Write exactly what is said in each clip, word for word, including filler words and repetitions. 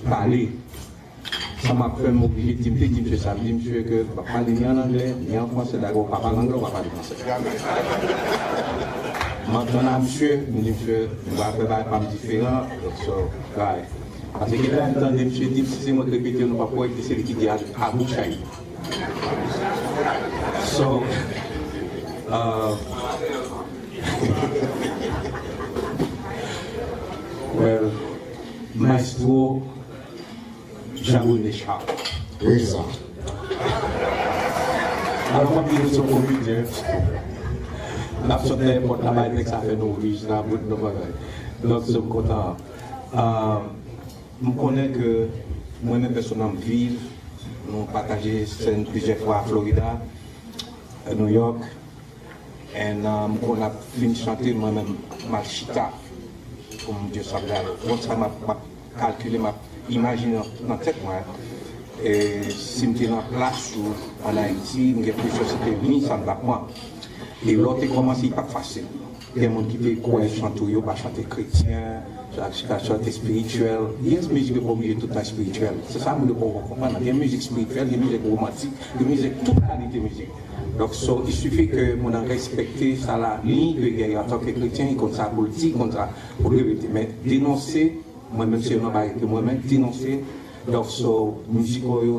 pale. Sa m ap fè, m oblije di, m te di misye sa, m di misye ke m ap pale ni an anglè, ni an fransè, dayè w pa pale anglè, w pa pale fransè. M ap tann a misye, m di misye, nou va fè bagay pa m diferan, so, guy. Paske gen lè m tande misye di m, si se mwen k repete, nou p ap korèkte, se li ki di a, a bout chay. So, uh, well, Maestro Jean René Charles. Prezan. Alò, m ap di nou se yon komedyen. N ap sot nan èpòt la, bay nèg sa fè nou rij la, bout nou bagay. Donk, se m kontan. Ah, m konnen ke mwen menm pèsonèlman m viv, nou pataje sèn plizyè fwa a Florida, New York. And, uh, m konn ap fin chante, mwen menm, m al chita pou m di sa m gade. Konsa m ap, m ap kalkile, m ap imajine nan, nan tèt mwen, e si m te nan plas ou ann Ayiti, m gen enpresyon se te mi sa m t ap pran. E lè w te kòmanse, li pa t fasil. Gen moun ki te kwè chante w yo pa chante kretyen, sa, sa chante espirityèl. Yes, mizik yo pa oblije tout tan espirityèl. Se sa moun yo poko konprann. Gen mizik espirityèl, gen mizik womantik, gen mizik tout kalite mizik. Donk, so, il suffit ke moun nan respekte sa la, ni ke gen antanke kretyen, li konn sa pou l di, konn sa pou l repete. Men denonse, mwen menm se youn nan bagay ke mwen menm, denonse. Donk, so, mizik ou yo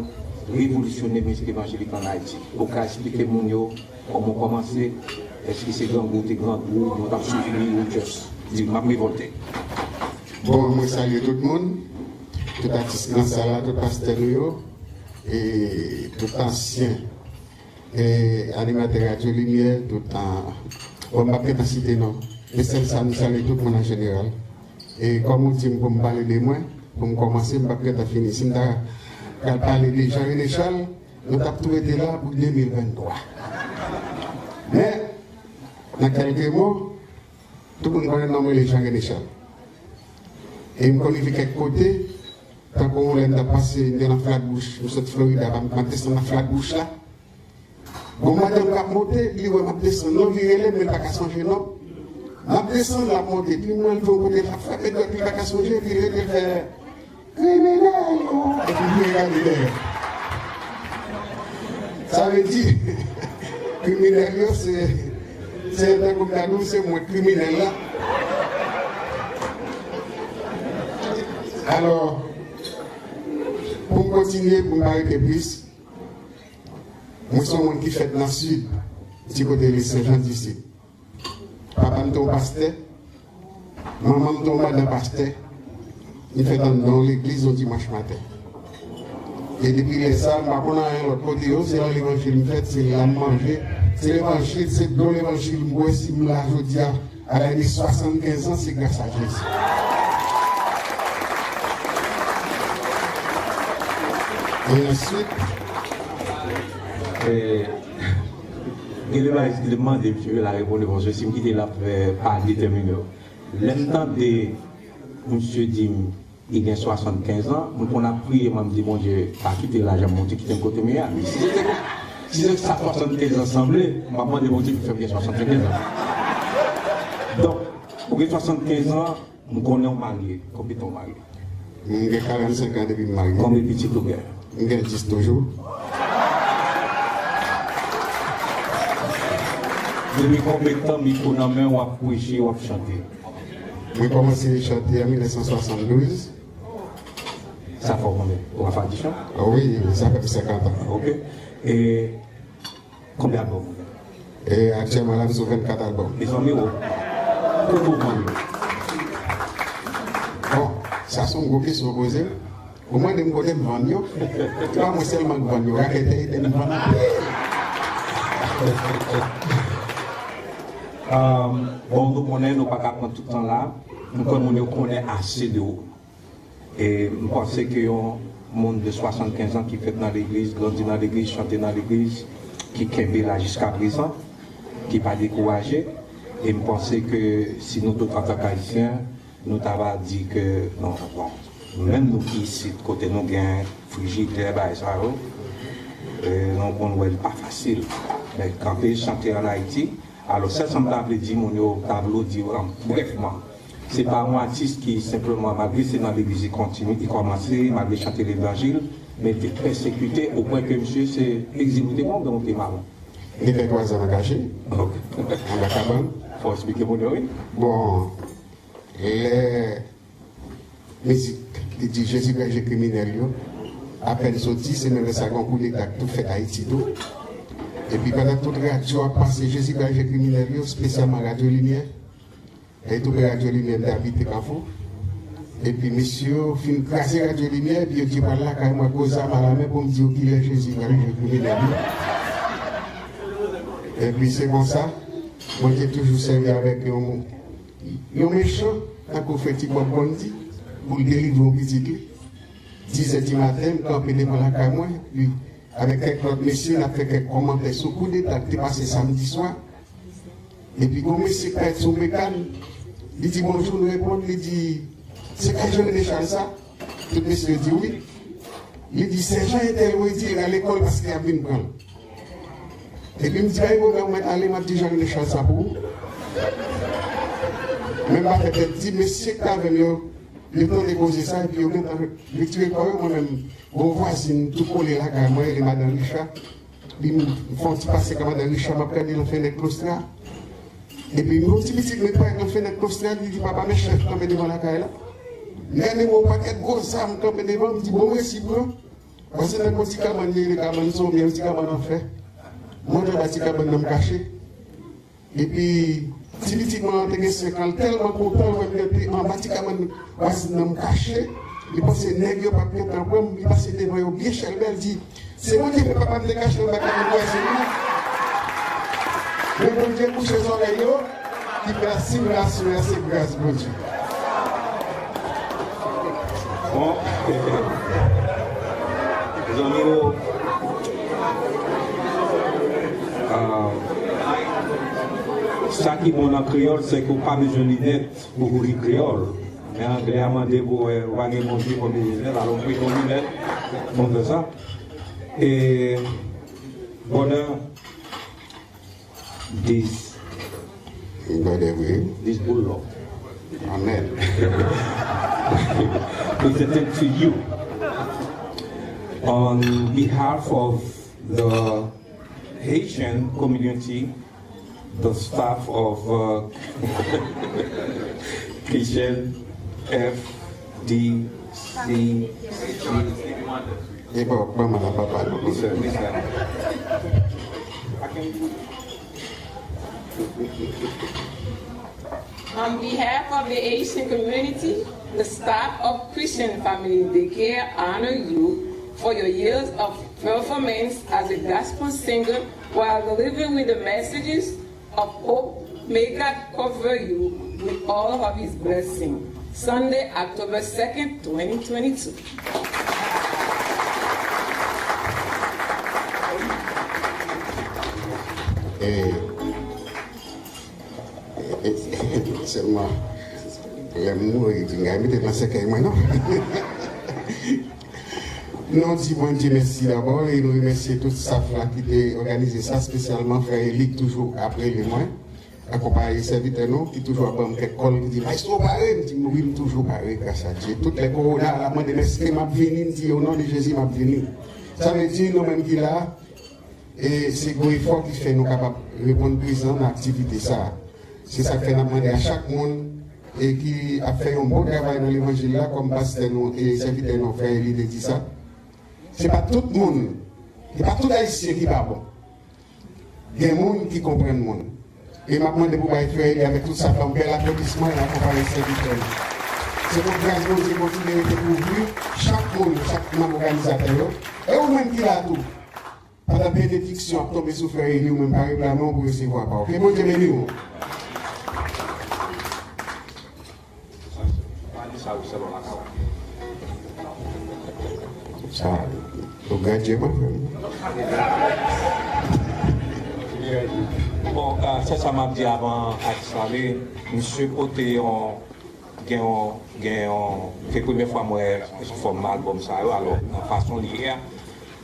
revolisyone mizik evanjelik ann Ayiti. Ou ka eksplike moun yo kòman w kòmanse, èske se grangou te grangou, nou t ap soufri, ou just di, "M ap revòlte"? Bon, mwen salye tout moun, tout atis nan sal la, tout pastè nou yo, e tout ansyen e animatè Radyo Limyè, tout, ah, bon, m p ap gentan site non. Men sèl sa, m salye tout moun an jeneral. E kòm ou di m pou m pale de mwen, pou m kòmanse, m p ap gentan fini. Si m ta pral pale de Jean René Charles, nou t ap tou rete la pou de mil venntwa. Men, nan kèlke mo, tout moun konnen non mwen rele Jean René Charles. E m konn rive kèk kote, tankou lè m t ap pase, m te nan Flatbush, m sot Florida, m ap desann nan Flatbush la. Gon madanm k ap monte, li wè m ap desann. Non, li rele m, men l pa ka sonje non m. M ap desann, l ap monte. Epi mwen, l fè yon kote, l ap frape dwèt li, li pa ka sonje, epi l rele, l fè, "Kriminèl yo!" Epi l vire gade dèyè. Sa vle di, kriminèl yo, se, se tankou m ta di w, se mwen k kriminèl la. Alò, pou m kontinye, pou m pa rete plis, mwen se yon moun ki fèt nan Sid, ti kote rele Sen Jan di Sid. Papa m te yon pastè, manman m te yon madan pastè. M fèt anndan yon legliz yon dimanch maten. E depi lè sa, m pa konn anyen lòt kote yo, se nan levanjil m fèt, se la m manje. Se levanjil, se dlo levanjil m bwè, si m la jodi a, a laj de swasannkenz an, se gras a Jezi. E answit, eh, gen de bagay ki te mande misye la reponn, paske si m kite l ap, eh, pa detèmine w. Lè m tande misye di m, li gen swasannkenz an, m konn ap priye, mwen m di, "Bondye, pa kite laj an monte, kite m kote m ye a." Men si se te, si se sa swasannkenz an sanble, m ap mande Bondye pou fè m gen swasannkenz an. Donk, ou gen swasannkenz an, m konnen w marye. Konbyen tan w marye? M gen karannsenk an depi m marye. Konbyen pitit ou gen? M gen dis toujou. Depi konbyen tan mikwo nan men w, w ap preche, w ap chante? Mwen kòmanse chante an mil nèf san swasanndouz. Sa fè w konbyen? Ou pa fè adisyon? Ah wi, sa fè m senkant an. Ok. E konbyen albòm ou gen? E aktyèlman la, m sou vennkat albòm. Mezanmi, o. Kote w vann yo? Bon, sa se yon gwo kesyon w poze m. Ou mande m kote m vann yo? Se pa mwen sèlman k vann yo, raketè ede m vann anpil. Um, bon, nou konnen nou pa ka pran tout tan la. M kwè moun yo konnen ase de ou. E m panse ke yon moun de swasannkenz an ki fèt nan legliz, grandi nan legliz, chante nan legliz, ki kenbe la jiska prezan, ki pa dekouraje. E m panse ke si nou tout antank Ayisyen, nou ta va di ke, non, bon, menm nou ki isit, kote nou gen frijidè, bagay sa yo, e, nou konn wè l pa fasil. Men kanpe chante ann Ayiti, alò, sèl sa m ta vle di moun yo, ta vle di, an, brèfman, Se pa yon atis ki senpleman, malgre se nan legliz li kontini, li kòmanse, malgre chante levanjil, men li te pèsekite, opwen ke misye se egzil ou te pran, oubyen ou te maron. Li fè twa zan nan kache. Ok. Anba kabann. Fò eksplike moun yo, wi. Bon, lè mizik ki di Jezi granje kriminèl yo, apèn soti, se menm lè sa gen yon koudeta ki tou fèt Ayiti tou. Epi pandan tout radyo ap pase Jezi granje kriminèl yo, espesyalman Radyo Limyè, e tou prè Radyo Limyè m te abite Kafou. Epi mesye yo fin kraze Radyo Limyè, epi yo di yo pral lakay mwen ak gwo zam alamen pou m di yo kilè Jezi pral jwenn kriminèl yo. Epi se konsa, Bondye toujou sèvi avèk yon, yon mechan, tankou frè Ti Bòb konn di, pou l delivre yon pitit li. Dizè di maten, m kanpe devan lakay mwen, epi avèk kèk lòt mesye, n ap fè kèk kòmantè sou koudeta k te pase samdi swa. Epi gon mesye k parèt sou mekàn, li di, "Bonjou," nou reponn, li di, "Se kay Jean René Charles sa?" Tout mesye yo di wi. Li di, "Sèjan entèl wi, di l al lekòl paske y ap vin pran l." Epi m di, "Pa gen pwoblèm, ou mèt ale, m ap di Jean René Charles sa pou ou." Men m pa fè tèt di, mesye k t avè m yo, yo tande koze sa, epi yo gentan retire kò yo, mwen menm, gon vwazin tou kole lakay mwen, rele madan Richard. Li m fè yon ti pase kòmandan Richard, m ap gade nan fenèt klostra. Epi m wè yon ti pitit mwen parèt nan fenèt klostra, li di, "Papa, men chèf kanpe devan lakay la." M gade m wè yon pakèt gwo zam kanpe devan, m di, "Bon, m resi pran." Vwazin nan gon ti kabann, li rele kabann sonbyen, yon ti kabann an fè. M antre anba ti kabann nan, m kache. Epi, ti pitit mwen an te gen senk an, l tèlman kontan, l wè m rete anba ti kabann vwazin nan, m kache. Li panse nèg yo p ap gentan pran m, li pase devan yo byen chèlbè, l di, "Se Bondye fè papa m te kache anba kabann vwazin nan." Men Bondye bouche zòrèy yo, ki fè asimilasyon an, se gras Bondye. Bon. Zanmi yo, ah, sa ki bon nan kreyòl, se ke w pa bezwen linèt pou w li kreyòl. Men anglè a mande pou wè, ou pa gen bon je, konbyen linèt, alò m prete yon linèt pou m fè sa. E, bonè, This, Brother Will. This bulldog. Amen. Presented to you on behalf of the Haitian community, the staff of, uh, Kitchen F D C. E pa, pa mal a papa nou. Listen, listen. On behalf of the Haitian community, the staff of Christian Family Daycare honor you for your years of performance as a gospel singer while delivering with the messages of hope. May God cover you with all of His blessing. Sunday, October second, twenty twenty-two. Eh, eh, eh, sèlman, lè m mouri, pinga, mete nan sèkèy mwen, non? Nou di Bondye mèsi dabò e nou remèsye tout staff la ki te òganize sa, espesyalman frè Eli ki toujou ap rele mwen, akonpaye sèvitè nou ki toujou ap ban m kèk kòl, ki di, "Maestro, pare?" M di, "Wi, m toujou pare, gras a Dye." Tout lè kowona a mande m èske m ap vini, m di, "O non de Jezi, m ap vini." Sa vle di, nou menm ki la, e se gwo efò ki fè nou kapab reponn prezan nan aktivite sa a. Se sa k fè n ap mande a chak moun e ki ap fè yon bon travay nan levanjil la, kòm pastè nou e sèvitè nou, frè Eli te di sa. Se pa tout moun, se pa tout Ayisyen ki pa bon. Gen moun ki konprann moun. E m ap mande pou bay frè Eli avèk tout staff la yon bèl aplodisman e akonpaye sèvitè nou. Se pou gras Bondye kontinye rete kouvri chak moun, chak manm òganizatè yo. E ou menm ki la tou, pandan benediksyon ap tonbe sou frè Eli, ou menm pa reklame w pou resevwa pa w. Ke Bondye beni w. Sa, ou gradye mwen, frè m. Bon, ah, se sa m ap di avan atis la ale. Misye pote yon, gen yon, gen yon, se premye fwa m wè fòma albòm sa yo, alò, nan fason li ye a.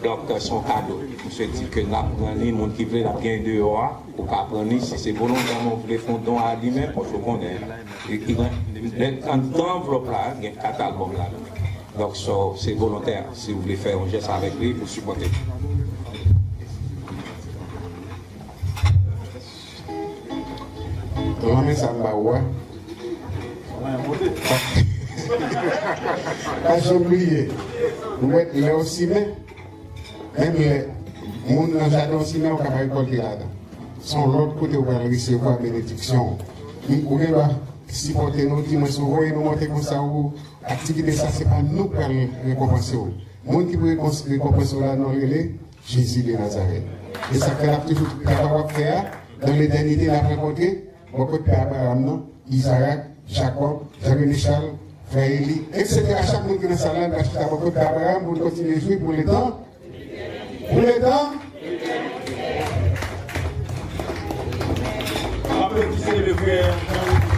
Donk, se yon kado. Misye di ke n ap pran li, moun ki vle, n ap gen deyò a, ou ka pran li, si se volontèman ou vle fè yon don a li menm, paske ou konnen, e ki gen, lè anndan anvlòp la, gen kat albòm ladan. Donk, so, se volontè, si ou vle fè yon jès avèk li, pou sipòte. Lanmen sa m ba ou a. Pa janm bliye, ou wè lè w simen, menm lè moun nan jaden w simen, ou ka pa rekòlte ladan. Se yon lòt kote ou pral resevwa benediksyon. Ou gen dwa sipòte nou, di mwen si w voye nou monte konsa, ou aktivite sa, se pa nou k pral rekonpanse w. Moun ki pou rekons- rekonpanse w la, nou rele Jezi de Nazarèt. E sa k fè n ap toujou travay w ap fè a, nan letènite n ap rankontre bò kot pè Abraram nan, Izarak, Jakòb, Jean René Charles, frè Eli, etsetera. Chak moun ki nan sal la, n ap chita bò kot pè Abraram pou n kontinye jwi pou letan. Pou letan. Aplodissez le frère Jean-Luc